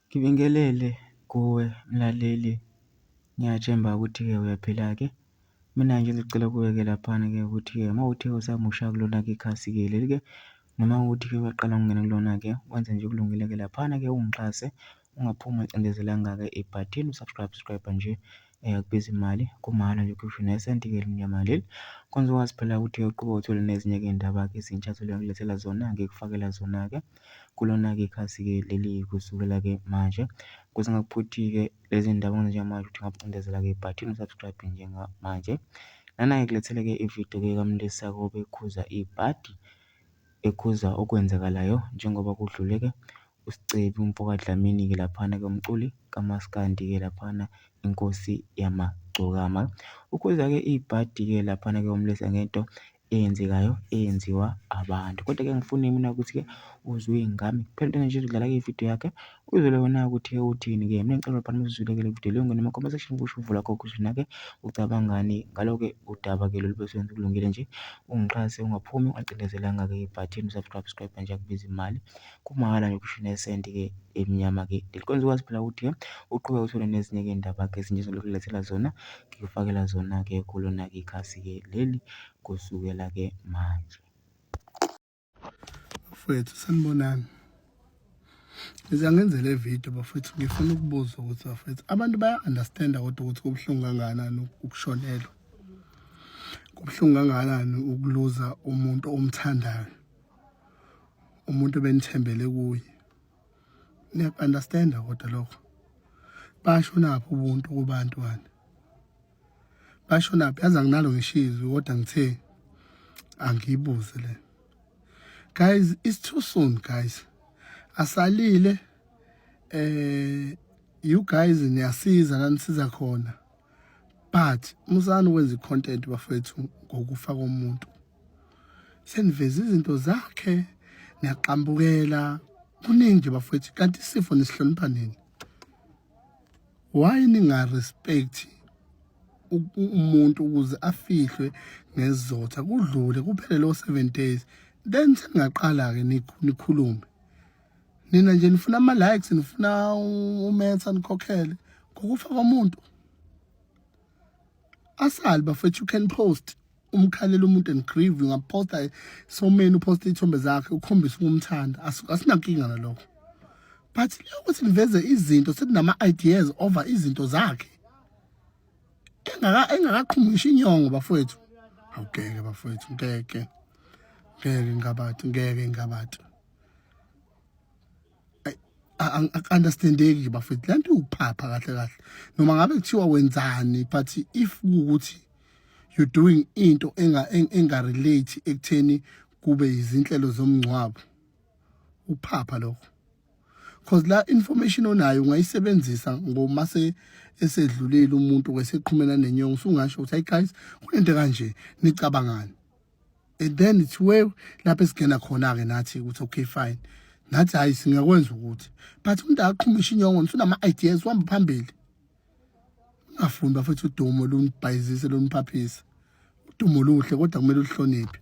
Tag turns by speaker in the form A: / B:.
A: Ngibingelele kuwe mlaleli, ngiyathemba ukuthi-ke uyaphila-ke. Mina nje ngizocela kuwe-ke laphana-ke ukuthi-ke uma kuwukuthi usamusha kulona-ke ikhasi-ke leli-ke, noma kuwukuthi-ke uyaqala ukungena kulona-ke, wenze nje okulungile-ke laphana-ke ungixhase, ungaphumi ungacindezelanga-ke ibhathini u-subscribe, subscribe nje akubizi imali, kumahhala nje ukhishwe nesenti-ke elimnyama leli. Khona uzokwazi phela ukuthi-ke uqhubeke uthole nezinye-ke iy'ndaba-ke ezintsha engizolethela zona, ngikufakela zona-ke kulona-ke ikhasi-ke leli kusukela-ke manje. Ukuze ngingakuphuthi-ke lezi ndaba njengamanje ukuthi ungakucindezela-ke ibhathini u-subscribe njengamanje. Lana-ke ngilethele-ke ividiyo-ke kaMlisa obekhuza ibhadi, ekhuza okwenzakalayo njengoba kudlule-ke uSicebi umfo kaDlamini-ke laphana-ke umculi kamaskandi-ke laphana inkosi yamagcokama. Ukhuza-ke ibhadi-ke laphana-ke uMlisa ngento eyenzekayo eyenziwa abantu. Kodwa-ke angifuni mina ukuthi-ke uzwe ngami kuphela into nje izodlala-ke ividiyo yakhe uzwele wena ukuthi-ke uthini-ke. Mina ngicela laphana uma usuzwile-ke le vidiyo leyo ungene ema-comment section kusho uvo lwakho ukuthi wena-ke ucabangani ngalo-ke udaba-ke lolu bese wenza okulungile nje ungixhase ungaphumi ungacindezelanga-ke ibhathini u-subscribe subscribe nje akubizi imali. Kumahhala nje ukusho nesenti-ke emnyama-ke leli. Kwenza ukwazi phela ukuthi-ke uqhubeke uthole nezinye-ke iy'ndaba-ke ezintsha engizolokhu ngilethela zona, ngikufakela zona-ke kulona-ke ikhasi-ke leli kusukela-ke manje.
B: Bafowethu sanibonani. Ngize ngenze le video bafowethu ngifuna ukubuza ukuthi bafowethu abantu baya understanda kodwa ukuthi kubuhlungu kangakanani ukushonelwa. Kubuhlungu kangakanani ukuluza umuntu omthandayo. Umuntu obenithembele kuye. Niya understanda kodwa lokho. Basho napho ubuntu kubantu wani. Basho naphi yazi anginalo ngisho izwi kodwa ngithe angiyibuze le. Guys, it's too soon guys. Asalile eh you guys niyasiza la nisiza khona. But musani ukwenza i-content bafethu ngokufa komuntu. Seniveza izinto zakhe niyaqambukela kuningi nje bafethu kanti isifo nisihlonipha nini? Why ninga respect umuntu ukuze afihlwe ngezotha kudlule kuphele lo 7 days then seningaqala ke nikhulume nina nje nifuna ama likes nifuna umetha nikhokhele ngokufa komuntu asali bafethu you can post umkhalela umuntu and grieve ungaposta so many uposta iy'thombe zakhe ukhombise ukumthanda asinankinga nalokho but ukuthi niveze izinto sekunama-ideas over izinto zakhe engakaqhumi ngisho inyongo bafowethu awugeke bafowethu ngeke ngeke ngabantu ngeke ngabantu aku-understandeki bafethu le nto iwuphapha kahle kahle noma ngabe kuthiwa wenzani but if kuwukuthi you're doing into enga-relate ekutheni kube izinhlelo zomngcwabo uphapha lokho cause la information onayo ungayisebenzisa ngoma se esedlulile umuntu kweseqhumela nenyongo usungasho ukuthi hey guys kunento kanje nicabangani and then it's where lapho esigena khona-ke nathi ukuthi okay fine nathi hayi singakwenza ukuthi but umuntu akaqhumisha inyongo usunama-ideas uhamba phambili ungafuni bafethu udumo lunibhayizise luniphaphise udumo luhle kodwa kumele ulihloniphe.